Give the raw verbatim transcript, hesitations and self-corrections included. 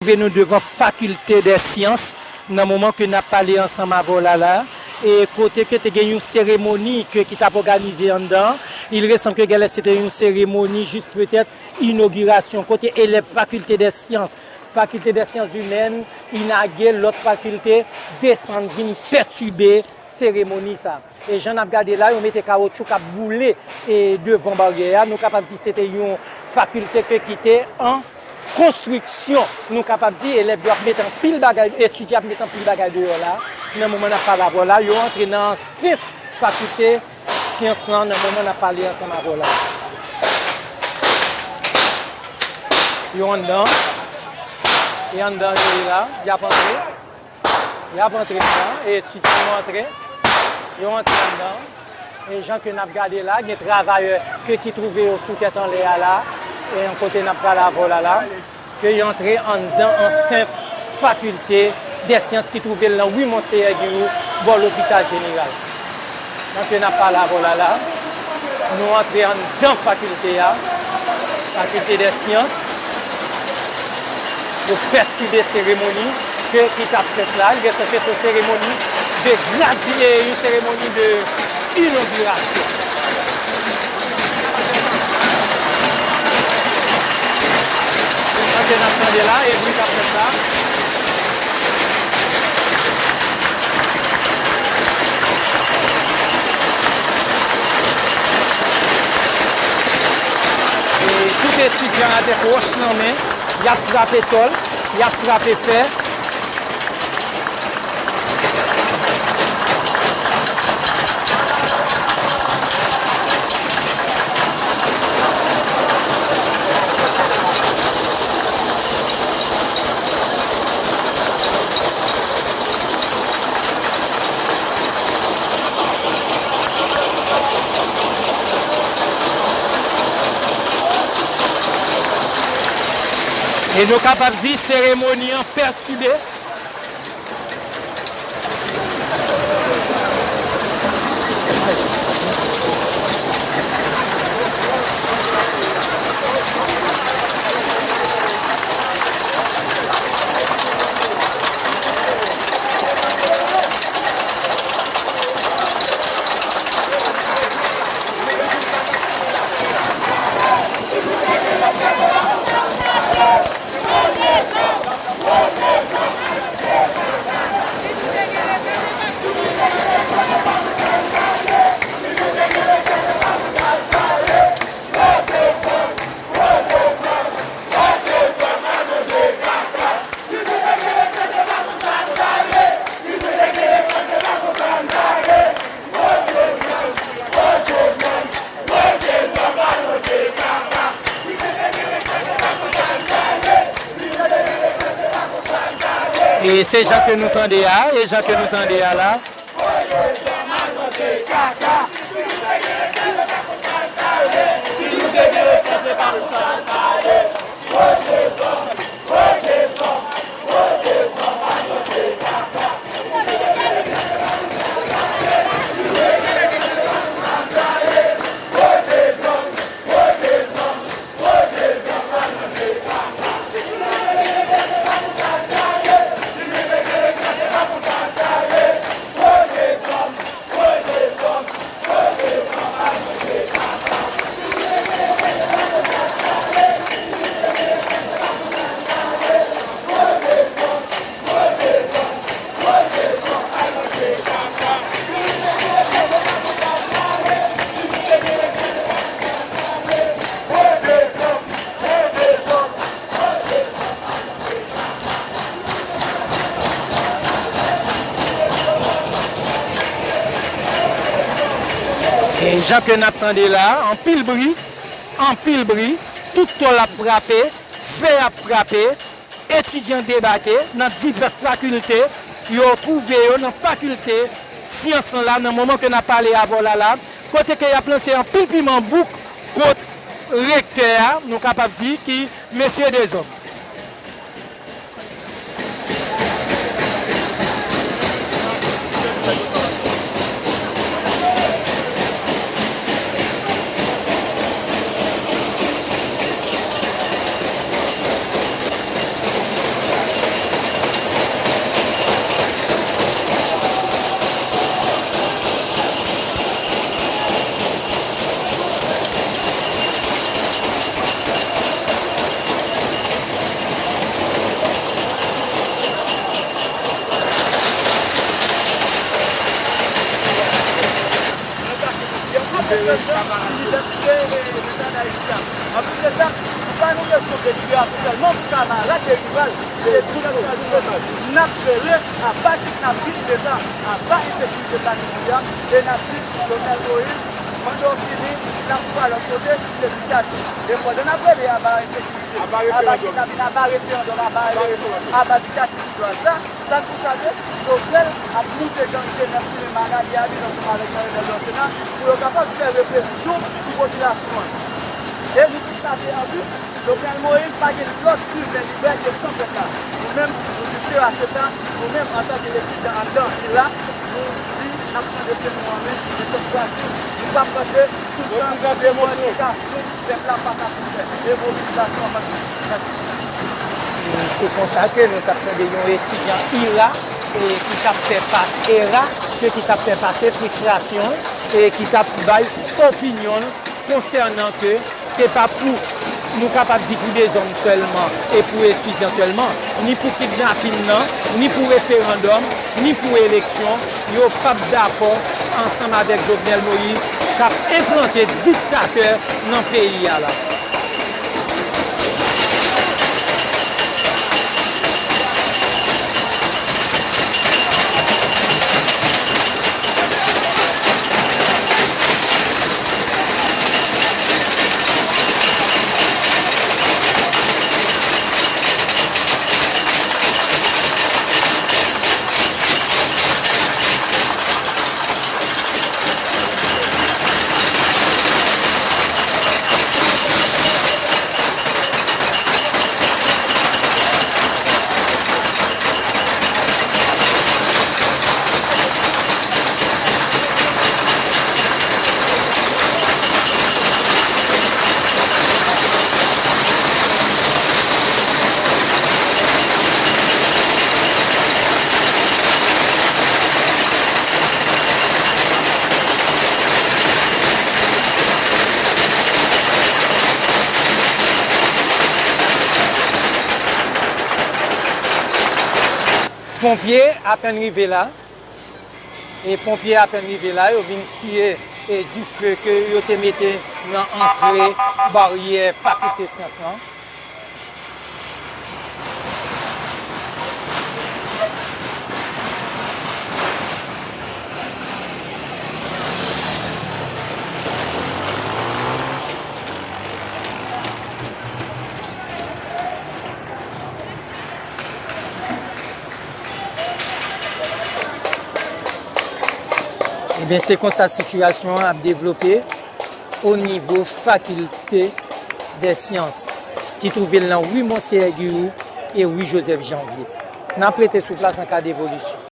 Rive nou devan Faculté des Sciences, nan moman ke n ap pale ansanm avè w la la, e kote ke te gen yon seremoni ke, ki t ap òganize anndan. Il ressanm ke genlè se te yon seremoni jis petèt inogirasyon, kote elèv Faculté des Sciences, Faculté des Sciences Humaines, inage, lòt fakilte desann vin pètibe seremoni sa. E jan n ap gade la, yo mete kawotchou k ap boule, e, devan baryè a. Nou kapab di se te yon fakilte ke ki te an konstriksyon. Nou kapab di elèv yo ap mete anpil bagay, etidyan ap mete anpil bagay deyò la. Nan moman n ap pale avè w la, yo antre nan ansent fakilte syans lan nan moman n ap pale ansanm avè w la. Yo anndan. E anndan yo ye la. Y ap antre. Y ap antre anndan. E etidyan yo antre. Yo antre anndan. E jan ke n ap gade la, gen travayè ke ki twouve yo sou tèt anlè a la. E yon kote n ap pale avè w la la. Ke y antre anndan ansent Fakilte dè Syans ki twouve l nan ri Monseyè Giroux, bò lopital jeneral. Jan ke n ap pale avè w la la, nou antre anndan fakilte a, Fakilte dè Syans. Yo pètibe seremoni ke, ki t ap fèt la. Li gen sanse se seremoni de gradi-, e yon seremoni de inogirasyon. Sa ke n ap tande la, e bri k ap fèt la. E tout etidyan avèk wòch nan men, y ap frape tòl, y ap frape fè. E nou kapab di seremoni an pètibe. E se jan ke nou tande a, e jan ke nou tande a la. E jan ke n ap tande la, anpil bri, anpil bri, tout tòl ap frape, fè ap frape, etidyan debake nan divès fakilte, yo twouve yo nan fakilte syans lan la, nan moman ke n ap pale avè w la la, kote ke y ap lanse anpil piman bouk kont rektè a, nou kapab di ki mesye dezòm. Prezidans Inivèsite e Leta d Ayiti a. Anplis de sa, nou pa nou responsablite a pou sèlman pou kamarad e rival, se pou n ap rele aba kidnapin Leta, aba ensekirite planifye a, e n ap di Jovenel Moïse, pandan w fini, n ap sou pa lòt kote, se diktati. E pandan n ap rele aba ensekirite, aba kidnapin, aba referandòm, aba eleksyon, aba diktati boujwaz la, sa n pou sa vle, Jovenel ap moute gang G nèf ki menm a rale a li ansanm avèk Jean Renel Dorcénat pou yo kapab fè represyon sou popilasyon an. E nou tout sa vle anplis, Jovenel Moïse pa gen lòt krimen li fè ke san pèp la. Nou menm, nou visye rasyeta, nou menm antanke etidyan anndan IRA, nou di n ap chanje se nou an men, e se pou sa di, nou p ap kanpe toutan, revandikasyon pèp la pa ka pou fè, e mobilizasyon an pa pou fè. Mèsi. Se konsa ke nou t ap tande yon etidyan IRA, e ki t ap fè pa-, ERA, ke ki t ap fè pase fristrasyon, e ki t ap bay opinyon l konsènan ke se pa pou nou kapab di pou dezòm sèlman e pou etidyan sèlman, ni pou kidnapin nan, ni pou referandòm, ni pou eleksyon, yo p ap dakò ansanm avèk Jovenel Moïse k ap enplante diktatè nan peyi a la. Ponpye apèn rive la. E ponpye apèn rive la, yo vin tiye, e, dife ke yo te mete nan antre baryè Fakilte Syans lan. Ebyen, se konsa sitiyasyon an ap devlope o nivo Fakilte dè Syans, ki twouve l nan ri Monseyè Giroux e ri Joseph Janvier. N ap rete sou plas an ka devolisyon.